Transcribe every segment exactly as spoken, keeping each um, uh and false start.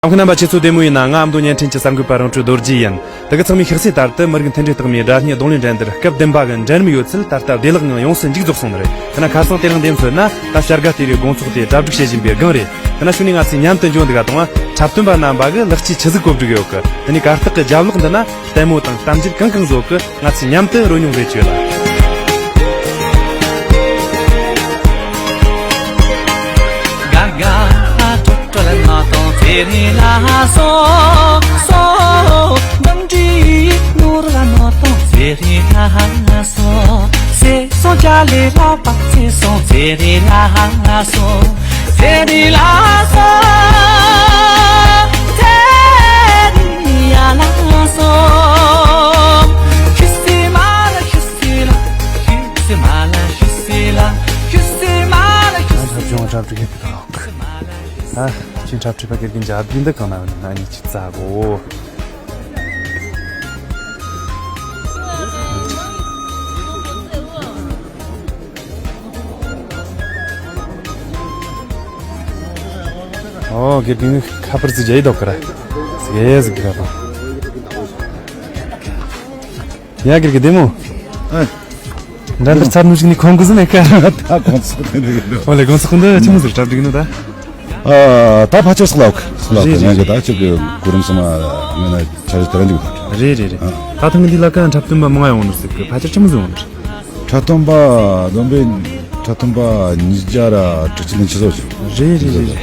ལམ་ཁ་རྣམ་པ་ཁྱེད་ཚོ་བདེ་མོ་ཡིན་ན། ང་ཨ་མདོ་བརྙན་འཕྲིན་གྱི་གསར་འགོད་པ་རོང་བྲོ་རྡོ་རྗེ་ཡིན། དེ་གི་ཚང་མས་ཤེས་གསལ་ལྟར་དུ་མི་རིགས་མཐུན་སྒྲིལ་རྟགས་མའི་སྒྲ་སྙན་རྡུང་ལེན་འགྲན་བསྡུར་སྐབས་བདུན་པ་གི་འགྲན་རིམ་ཡོད་ཚུལ་ད་ལྟ་བདེ་བླག་ངང་ཡོངས་སུ་མཇུག་རྫོགས་སོང་ནི་རེད། དེ་ན་ཁ་སང་དེ་རིང་འདེམས་ཚོད་ན་ད་བྱ་དགའ་སྟེར་བའི་དགོང་ཚོགས་དེ་གྲ་སྒྲིག་བྱེད་བཞིན་པའི་སྒང་རེད། དེ་ན་ཕྱུགས་ནས་ང་ཚོས་མཉམ་དུ་འཇོན་འདུག་ག་དང་། འཁྲབ་སྟོན་པ་རྣམ་པ་གི་ལག་ཆས་ཆི་ཟིག་གོ་སྒྲིག་ཡོད་གི། དེ་ནས་གར་སྟེགས་ཀྱི་རྒྱབ་ལོགས་འདི་ན་ལྟད་མོ་དང་གཏམ་རྒྱུད་གང་གང་བཟོ་གི། ང་ཚོས་མཉམ་དུ་རོལ་མྱོང་རེ་བྱོས་ལ། Gaga, tutto le noto, seri la so, so, dandi, nur la noto, seri la so, se so jale la pa, se so, seri la so, seri la so, seri la so, kissima la, kissila, kissima la, kissila, kissima la, kissila. ཨ། ཁྱོད་འཁྲབ་ཁྲིད་པ་དགེ་རྒན་འཇའ་བདུན་འདི་གང་ན་ཡོད་ན་ཨ་ནི་ཅིག་བཙལ་གོ། ཨོ། དགེ་རྒན་ཁ་པར་ཟིག་རྒྱ་ཡི་དོག་གི་ར་ཟིག་ཟིག་གི་ར་དང་། ཡ། དགེ་རྒན་བདེ་མོ། ཨ། འགྲན་བསྡུར་ཚར་ནུབ་ཞིག་ནས་ཁོང་གི་ཟིན་ནས་ཀ། ད་དགོང་ཚོགས་དེ་འདྲ་གི་འདུག་ཨོ་ལེ། དགོང་ཚོགས་འདི་ཆི་མོ་ཟིག་གྲ་སྒྲིག་ནོ་ད། ཨ། ད་ཕལ་ཆེར་སོག་ལ་འོག་སོག་ལ་འོག་རེད་རེད། ངས་གི་ད་ཅིག་གི་གོ་རིམ་སོང་མ་ངས་ན་ཆ་རེ་དེ་ར་འདུག་ད། རེད་རེད་རེད། ཨ། ད་ཐེངས་འདི་ལ་ཀ་འཁྲབ་སྟོན་པ་མང་ཡོང་ནོ་ཟིག་གི། ཕལ་ཆེར་ཆི་མོ་ཟིག་ཡོང་ནོ། འཁྲབ་སྟོན་པ་བསྡོམས་པས་འཁྲབ་སྟོན་པ་ཉིས་བརྒྱ་ར་དྲུག་ཅུ་ལན་ཆི་ཟོ་ཅིག་རེད་རེད་རེད།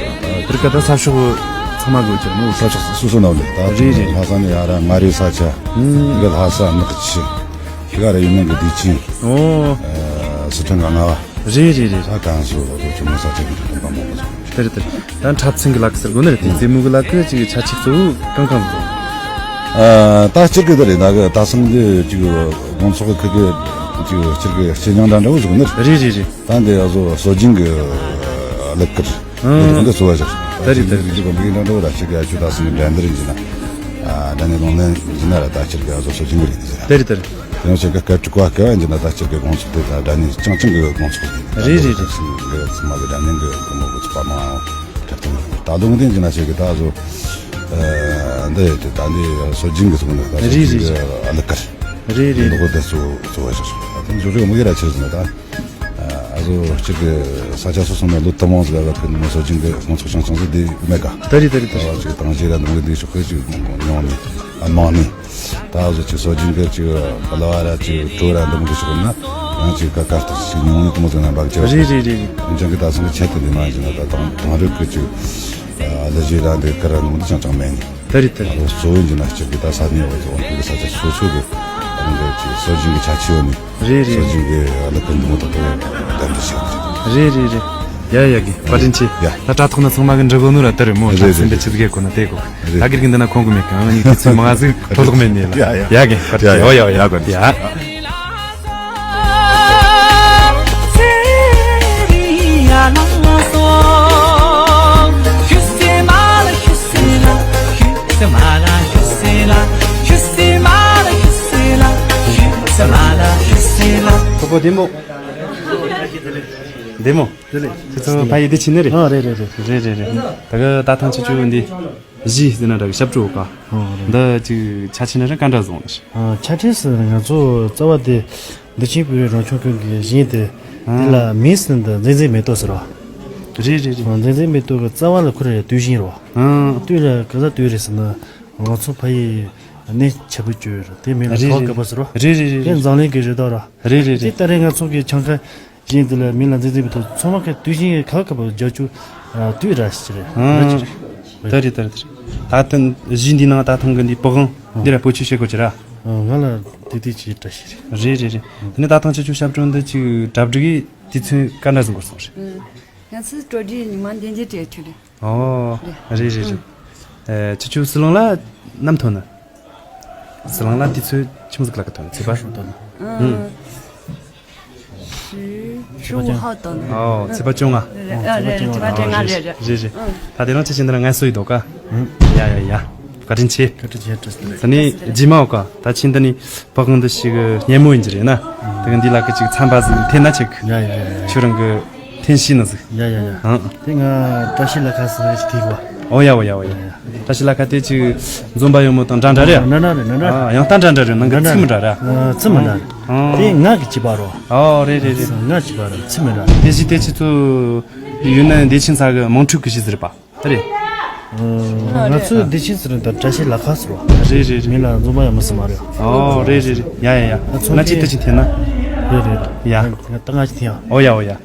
དེར་ཀ་ད་ས་ཕྱོགས་ཚང་མ་དགོས་ཀྱི་རེད་མོ། ས་ཕྱོགས་སོ་སོ་ནང་ནས་ད། རེད་རེད། ལྷ་ས་ནས་ཡ་ར་མངའ་རིས་ས་ཆ། ཨུམ། འདི་ལྷ་ས་ནག་ཆུ། དེ་ག་ར་ཡུན་ནན་གི་བདེ་ཆེན། ཨོ། ཨ། སི་ཁྲོན་ག་ང་བ། རེད་རེད་རེད། ད་གང་སོ་ལོ་ཆུ་མོ་ས་ཆ་གི་འཁྲབ་སྟོན་པ་མང་པོ་ཟིག་དེ་རེད་དེ་རེད། ད་འཁྲབ་ཚན་གི་ལ་ཀི་ཟེར་དགོས་ནི་རེད་དེ། རྩེད་མོ་གི་ལ་ཀི་ཅིག་ཆ་ཆེ་གཙོ་བོ་གང་གང་ཟིག་ཨ། ད་སྤྱིར་གི་དེ་རེད། ད་གི་ད་སང་གི་ཅིག་དགོང་ཚོགས་གི་ཁི་གི་ཅིག་སྤྱིར་གི་སྤྱི་སྙིང་འདྲ་འདྲ་བོ་ཟིག་ནི་རེད། རེད་རེད་རེད། ད་འདི་ཨ་ཟོ་སྲོལ་རྒྱུན་གི་ལག་ཁུར། ཨང་། འདི་གི་འདི་གཙོ་བོ་ཟིག་ད་རེད་ད་རེད། ཅིག་གི་འདི་གི་འདྲ་འདྲ་བོ་ར་ཅིག་གི་ཨ་ཅུ་ད་སང་གི་འགྲན་བསྡུར་ཡིན་ན། ཨ། ད་ནི་ལོང་ལེན་ཡིན་ན་ར་ད་སྤྱིར་གི་ཨ་ཟོ་སྲོལ་རྒྱུན་གི་རེད་ཟེར་ར། ད་རེད་ད་རེད། དེ་ནང་བཞིན་གི་སྐད་དྲུག་པ་སྐད་ཡིན་ན་ད་ཅིག་གི་དགོང་ཚོགས་དེ་ད་སྒྲ་སྙན་རྐྱང་རྐྱང་གི་དགོང་ཚོགས་དེ། རེད་རེད་རེད། ད་ཅིག་གི་ཚང་མ་གི་སྒྲ་སྙན་གི་དགོང་མོ་གི་ཚོགས་པ་མང་ཡང་འཁྲབ་སྟོན་ད་དུང་དེ་ཡིན་ན་ཅིག་གི་ད་བཟོ་ཨ་འདི་དེ་ད་འདི་སྲོལ་རྒྱུན་གི་ཚོགས་ནི་ད་སྲོལ་རྒྱུན་གི་ཨ་ལི་ཀར། རེད་རེད། འདི་གོ་དེ་ཚོ་གཙོ་བོ་ཞིག་སོང་། ད་དུང་འཇོག་རེ་མི་གི་ར་ཆེར་ཟིན་ན་ད་ཨ་བཟོ་ཅིག་གི་ས་ཆ་སོ་སོ་ནས་ལོ་ཐུན་མོང་ཟིག་ལ་ཕན་ནི་སྲོལ་རྒྱུན་གི་དགོང་ཚོགས་རྐྱང་རྐྱང་ཟིག་དེ་མེད་ག་ད་རེད་ད་རེད་ད་རེད། ཅིག་དང་རྗེས་ལ་འདི་མོ་གི་འདི་ཤོག་ཁ་ཅིག་མང་མང་ཉུང་ནི་ཨ་མང་ནི། ད་གཟོད་ཅིག་སྲོལ་རྒྱུན་གྱི་ཅིག་ག་ལ་བ་ར་ཅིག་བྲོ་ར་འདི་མོ་གི་ཕྱོགས་ན་ཡང་ཅིག་ཀ་ཀ་ཏག་ཅིག་ཉུང་ཉུང་གི་མོ་ཟེར་ན་འབབ་ཀྱི་རེད་རེད་རེད་རེད། འཇང་གི་ད་སང་གི་ཆེད་དུ་འདི་མ་ཡིན་ན་ད་དང་དེང་རབས་ཀྱི་ཅིག་གླུ་གཞས་ར་འདི་ཀ་ར་འདི་མོ་འདི་ཅང་ཅང་མེད་ནི། ད་རེད་ད་རེད། གཙོ་བོ་ཡིན་ན་ཅིག་གི་ད་ས་གནས་བ་ཚོ་འོང་གི་ས་ཆ་སོ་སོ་གི་རང་གི་ཅིག་སྲོལ་རྒྱུན་གྱི་ཆ་ཆེ་བ་ནི་རེད་རེད། སྲོལ་རྒྱུན་གྱི་གླུ་གར་འདི་མོ་དག་གི་གདན་འདྲེན་བྱེད་དགོས། རེད་རེད་རེད། ཡ་ཡ་གི་བཀའ་དྲིན་ཆེ། ཡ། ད་དྲ་ཐོག་ན་ཚང་མ་གི་འདྲི་གོ་ནོ་ར་དེ་རེད་མོ། རེད་རེད། ད་སེམས་པའི་ཆི་ཟིག་གི་གོ་ན་དེ་གོ། རེད། ད་གི་གི་འདི་ན་ཁོང་གི་མེད་གི་ཨང་། ངས་དུས་ཚོད་མང་ཟིག་མཐོ་ལོག་མེད་ནི་ལ། ཡ་ཡ། ཡ་གི་བཀའ་དྲིན་ཆེ། ཡ་ཡ། ཡོ་ཡོ་ཡོ་ཡོ་གོ་ཡ། ཁོ་པོ་བདེ་མོ། བདེ་མོ། དེ་ལས། ཁྱེད་ཚོ་ཕ་ཡུལ་འདི་ཕྱིན་ནི་རེད། ཨ་རེད་རེད་རེད། རེད་རེད་རེད། ད་གི་ད་ཐང་ཆུ་ཆུ་འདི་གཞས་ཟེར་ན་འདྲ་གི་ཞབས་བྲོ་ག་ཨ་རེད། འདི་ཅིག་ཆ་ཆེ་ན་ར་ག་འདྲ་བཟུང་ལ་ཤི། ཨ་ཆ་ཆེ་ཟེར་ང་ཚོ་རྩ་བ་དེ་འདི་ཆེན་བོད་རིགས་རང་སྐྱོང་ཁུལ་གྱི་གཞས་དེ། ཨ་འདི་ལ་མིང་ཟེར་འདི་མཛེས་མཛེས་མེ་ཏོག་ཟེར་བ། རེད་རེད་རེད། ཨ་མཛེས་མཛེས་མེ་ཏོག་གི་རྩ་བ་ལ་ཁོ་རེ་དུས་ཆེན་རེད་བ། ཨ་དུས་ལ་ག་ས་དུས་རེད་ཟེར་ན་ང་ཚོ་ཕ་ཡི་གནས་ཆེ་བོ་བཅོས་རེད། དེ་མིང་ལ་རེད་ཐོག་རེད་ག་པ་ཟེར་བ། རེད་རེད་རེད། དེ་འཛམ་གླིང་གི་རེད་དོ་ར། རེད་རེད་དེ་རེད། ད་རེས་ང་ཚོ་གི་ཆང་ཁ་གཞས་འདི་ལ་མི་ལ་མཛེས་མཛེས་མི་ཐུབ་ཚང་མ་གི་དུས་ཆེན་ཁ་ཁ་པ་རྒྱ་ཆུ་དུས་ར་ཞིག་རེད། ཨང་། རེད་ཅིག་རེད། ད་རེད་ད་རེད་ད་རེད། ད་ཐེངས་གཞས་འདི་ནང་ད་ཐེངས་གི་འདི་པི་ཝང་འདི་ར་བོད་ཆས་བྱེད་དགོས་ཀྱི་ར། ཨང་། ང་ལ་དེ་དེ་ཅིག་བཀྲ་ཤིས་རེད། རེད་རེད་རེད། དེ་ནས་ད་ཐེངས་ཁྱེད་ཆོ་ཞབས་བྲོ་འདི་ཅིག་གྲ་སྒྲིག་གི་དུས་ཚོད་ག་འདྲ་ཟིན་དགོས་སོང་རེད། ང་ཚོ་སྤྲོ་སྒྲིག་ཉི་མ་འདི་འཇལ་བྲེལ་ཐུབ་རེད། ཨོ། རེད་རེད་རེད། ཨེ་ཁྱེད་ཆོ་ཟི་ལིང་ལ་ནམ་ཐོན་ན། ཟི་ལིང་ལ་དུས་ཚོད་ཆི་མོ་ཟིག་ལ་ག་ཐོན་ན་ཚེས་པ། ཧྲུའུ་ཧྲུའུ་ཧའོ་ཐོན་ན། ཨོ་ཚེས་པ་བཅོ་ལྔ། རེད་རེད་ཚེས་པ་བཅོ་ལྔ་རེད་རེད། རེད་རེད། ད་དེ་རིང་ཁྱེད་ཆོ་འདི་ན་ངལ་གསོ་ཡི་འདུག་ག་ཡ་ཡ་ཡ། བཀའ་དྲིན་ཆེ། བཀའ་དྲིན་ཆེ་བཀྲ་ཤིས་བདེ་ལེགས། ད་ནི་རྗེས་མ་འོ་ག་ད་ཁྱེད་འདི་ནི་པི་ཝང་འདི་ཞིག་གི་སྙན་མོ་ཡིན་གྱི་རེད་ན། དེ་གི་འདི་ལ་གི་ཅིག་ཚན་པ་ཟིག་འཐེན་ན་ཆེ་གི་ཡ་ཡ་ཡ་ཡ། ཁྱོད་རང་གི་འཐེན་ཤེས་ན་ཟིག་ཡ་ཡ་ཡ། ཨང་། དེ་ང་བཀྲ་ཤིས་ལ་ཁ་སང་ཞིག་ཐིག་བ། ཨོ་ཡ་ཨོ་ཡ་ཨོ་ཡ། བཀྲ་ཤིས་ལ་ཁ་དེ་ཅིག་འཛོམས་པ་ཡོད་མོ་དང་འདྲ་འདྲ་རེད། འདྲ་འདྲ་རེད། འདྲ་འདྲ་རེད། ཨ་ཡང་ལྟ་འདྲ་འདྲ་རེད། ནང་གི་ཚིག་མི་འདྲ་རེད། ཨ་ཚིག་མི་འདྲ་རེད། ཨ་དེ་ང་གི་བྱིས་པ་རོ། ཨོ་རེད་རེད་རེད། ང་གི་བྱིས་པ་རོ། ཚིག་མི་འདྲ་རེད། དེ་བཞིན་དེ་ཕྱི་ཚུ་ཡུན་ནན་བདེ་ཆེན་ས་གི་དམངས་ཁྲོད་ཀྱི་གཞི་ཟེར་པ་རེད། ང་ཚོའི་བདེ་ཆེན་ཟེར་ནི་ད་བཀྲ་ཤིས་ལ་ཁ་ཟེར་བ། རེད་རེད་རེད། མི་ལ་འཛོམས་པ་ཡང་མི་སྲིད་མ་རེད། ཨོ་རེད་རེད་རེད། ཡ་ཡ་ཡ། ང་ཚོ་ང་ཅི་ལྟ་ཅི་འཐེན་ན། རེད་རེད་རེད། ཡ། ད་ང་ཅི་འཐེན་ཡ། ཨོ་ཡ་ཨོ་ཡ། ཡ།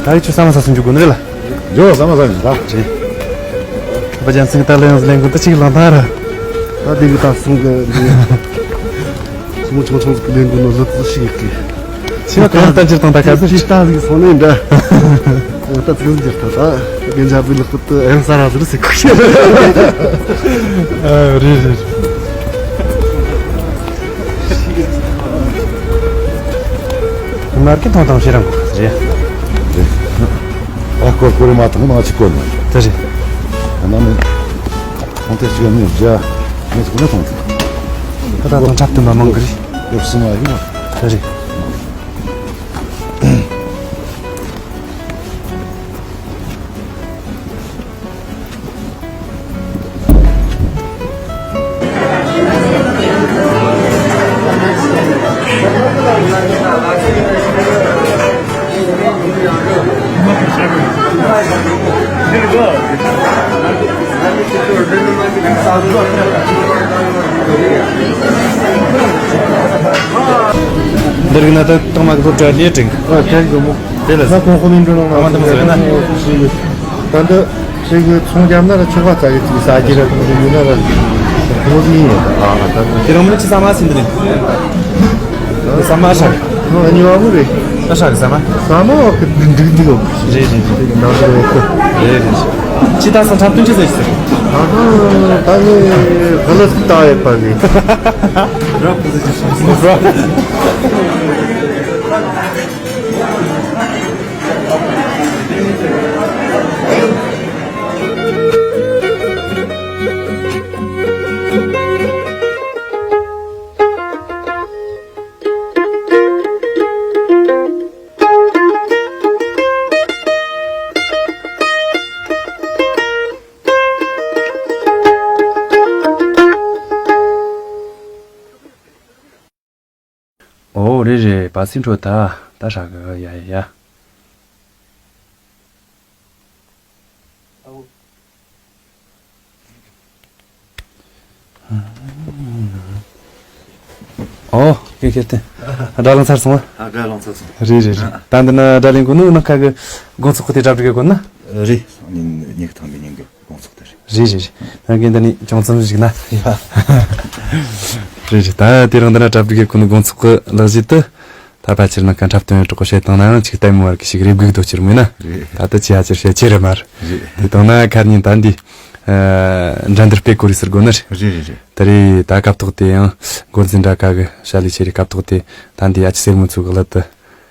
ད་རེས་ཁྱོད་ཟ་མ་ཟ་སུ་འཇུག་དགོས་ནི་རེད་ལ། འཇོག་ཟ་མ་ཟ་ཡིན་ད། རེད། ཁ་པ་ཅན་སིང་ད་ལེན་ལེན་གོ་ད་ཅིག་ལང་ཐང་ར། ད་དེ་གི་ད་སུང་གི་འདི། སུང་ཆུང་ཆུང་ཟིག་ལེན་གོ་ནོ་ལབ་ཟིག་ཤིག་གི། ཤི་བ་གང་ལྟར་ཅི་དང་ད་ག་ཟིག་ཅི་ལྟ་ཟིག་སོང་ནས་འདྲ། ད་ཚིག་འཇིག་ད་ད་རྒན་ཆགས་པའི་ལག་ཏུ་ཨེམ་ས་ར་ཟིག་ཟིག་ཁུག་ཤེ། ཨ་རེད་རེད། མར་གི་ཐོང་ཐོང་ཤེས་རང་གོ་རེད། ཨ་ཀོ་ཀོ་རེ་མ་ཐོང་མ་ཅི་ཀོ་ནི། ད་རེད། ཨ་ན་ནི་ཐོང་ཐེ་ཅི་ག་ནི་ཇ་ནི་ཐོང་ཐོང་ཐེ། ད་ད་ཐོང་ཐབ་ཏུ་མ་མང་གི་རེད། ཡོད་སྲིད་མ་ཡིན་ན། ད་རེད། འདིར་གི་ན་ད་ཏང་མ་གི་སློབ་གྲྭ་ལས་དྲན་གི། ཨ་ཁྱེད་གི་མོ། དེ་ལ་ང་གོང་ཁོ་མིན་འགྲོ་ནང་ལ་ང་མ་འདི་མོ་ཟེར་ན། ད་འདི་ཁྱེད་གི་ཚོང་རྒྱབ་ན་ལ་ཆོག་པ་ཙག་གི་ཅིག་ས་རྒྱུ་ར་ཁོང་གི་མིན་ན་ལ་ཁོང་གི་ཡིན་ཡོད་ཨ་ད་ད། དེ་རང་མིན་ཅི་ས་མ་ཟིན་འདི་རེད། ས་མ་ཧྲག་ཨ་ནི་བ་མོ་རེད། ས་ཧྲག་ས་མ། ས་མ་བ་གི་འདུག་འདུག་ཡོད། རེད་རེད་རེད། ནང་དུ་ཡོད་གི། རེད་རེད། ཅི་ད་ས་འཁྲབ་སྟོན་ཅི་ཟེར་ཟེར། ད་ད་ད་ནི་ག་ལ་ཟིག་ད་ཡོད་པ་རེད། རབ་ཟེར་ཅི་སོང་ཟེར། རབ། ཨོ་རེད་རེད། བ་སི་འཕྲོ་ད་ད་ཧྲ་གི་ཡ་ཡ་ཡ། ཨོ་ཁེ་ཁེ་ཏེ། སྒྲ་ལངས་ཚར་སོང་ཨ། ཨ་སྒྲ་ལངས་ཚར་སོང་། རེད་རེད་རེད། ད་འདི་ན་སྒྲ་ལེན་གོ་ནི་ནང་ཁ་གི་དགོང་ཚོགས་ཁོ་དེ་གྲ་སྒྲིག་གི་གོ་ན། རེད། ཉིག་ཐང་པའི་ཉིན་གི། དགོང་ཚོགས་དེ་རེད། རེད་རེད་རེད། ད་གིན་ད་ནི་ཅུང་ཙམ་ཞིག་ན། ཡ། རེད་རེད། ད་དེ་རིང་འདི་ན་གྲ་སྒྲིག་གི་ཁོ་ནི་དགོང་ཚོགས་གི་ལག་གཞི་དུ། ད་ཕལ་ཆེར་ནང་ཁ་འཁྲབ་སྟོན་གྲོགས་པོ་བཤད་བཏང་ན་ཡང་ཅིག་ལྟད་མོ་བར་གི་ཞིག་རེ་སྒུག་དོ་ཅིར་མོད་ན། རེད། ད་ལྟ་ཅི་ཧ་ཅིར་བཤད་ཆེ་རེད་མ་རེད། རེད། དེ་དང་ན་ཁ་ཉིན་ད་འདི། འགྲན་བསྡུར་སྤེལ་གོ་རེད་ཟེར་དགོ་ནི་རེད། རེད་རེད་རེད། ད་རེད་ད་སྐབས་ཐོག་དེ་ཡང་འགོ་འཛིན་འདྲ་ཁ་གི་བྱ་ལས་ཆེ་རེད་སྐབས་ཐོག་དེ་ད་འདི་ཨ་ཅི་སེར་མོ་ཚོ་གི་ལག་ཏུ།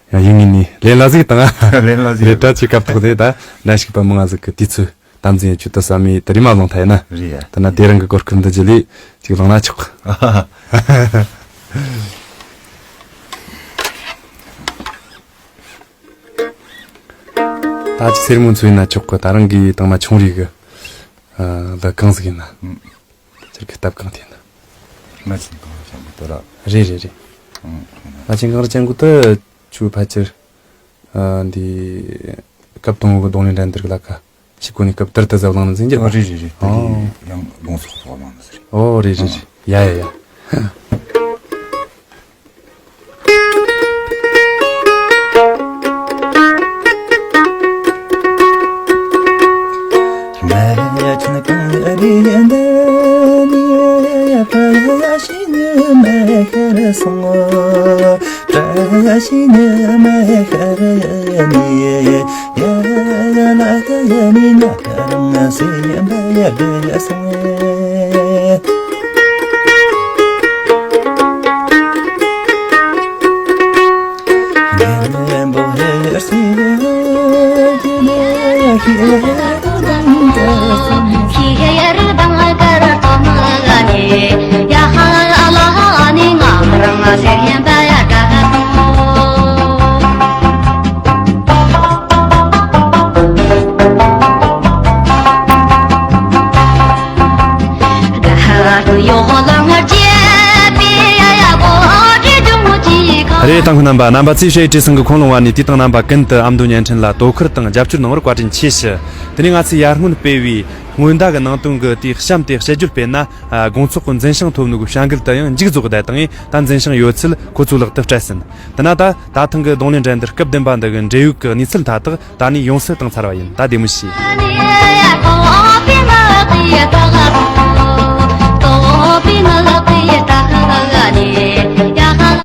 ཡང་ཡིན་ངེས་ནི་ལེན་ལ་ཟིག་དང་། ལེན་ལ་ཟིག་ལེ་བྲ་ཆེ་སྐབས་ཐོག་དེ་ད་འགྲན་ཞུགས་པ་མང་ང་ཟིག་གི་དུས་ཚོད། དམ་འཛིན་ཡ་ཆུ་ཏི་ས་མི་དེ་རིང་མ་ལོང་ཐ་ཡ་ན། རེད་ཡ། ད་ན་དེ་རིང་གི་གོ་སྐབས་འདི་ཇི་ལི་ཅིག་ལོང་ན་ཆོག་ད་ཅི་སེར་མོ་ཚོ་ཡིན་ན་ཆོག་གི། ད་རང་གི་དང་མ་ཆུང་རིག་གི་ལ་གང་ཟིག་ཡིན་ན། ཅིར་གི་སྟབས་གང་དེ་ན། ང་ཅིན་གང་ར་ཅན་གི་དོ་ར། རེད་རེད་རེད། ང་ཅིན་གང་ར་ཅན་གི་དོ་ཆུ་ཕ་ཅིར། འདི། སྐབས་དང་པོ་གི་རྡུང་ལེན་འགྲན་བསྡུར་གི་ལ་ཁ། ཕྱི་གོ་ནས་སྐབས་དར་དུ་ཟབ་ལང་ནི་འཛིན་རྒྱུ་རེད། རེད་རེད་རེད། ཨོ། དེ་ཡང་དགོང་ཚོགས་ཐོག་ལང་ནི་ཟེར། ཨོ་རེད་རེད་རེད། ཡ་ཡ་ཡ། རེད། དང་ཁོ་རྣམ་པ། རྣམ་པ་ཚོས་ཞེ་བྲིས་སང་གི་ཁོང་ལུང་བ་ནས་དུས་དང་རྣམ་པ་ཀུན་ཏུ་ཨ་མདོ་བརྙན་འཕྲིན་ལ་དོ་ཁུར་དང་རྒྱབ་སྐྱོར་གནང་བར་བཀའ་དྲིན་ཆེ་ཞུ། དེ་ནས་ང་ཚོས་ཡར་སྔོན་སྤེལ་བའི་སྔོན་བརྡ་གི་ནང་དོན་གྱི་དེའི་གཤམ་དེ་དཔྱད་བརྗོད་སྤེལ་ན། ཨ། དགོང་ཚོགས་ཀྱི་འཛིན་བྱང་ཐོབ་ནོ་གི་བྱ་འགུལ་དུ་ཡང་མཇུག་རྫོགས་བསྡད་དང་། ད་འཛིན་བྱང་ཡོད་ཚད་ཁོ་ཚོའི་ལག་ཏུ་སྤྲད་ཟིན། དེ་ན་ད་ད་ཐེངས་ཀྱི་རྡུང་ལེན་འགྲན་བསྡུར་སྐབས་བདུན་པ་འདི་གི་འབྲེལ་ཡོད་ཀྱི་གནས་ཚུལ་མཐའ་དག་ད་ནས་ཡོངས་སུ་བཏང་ཚར་བ་ཡིན། ད་བདེ་མོ་བྱོས།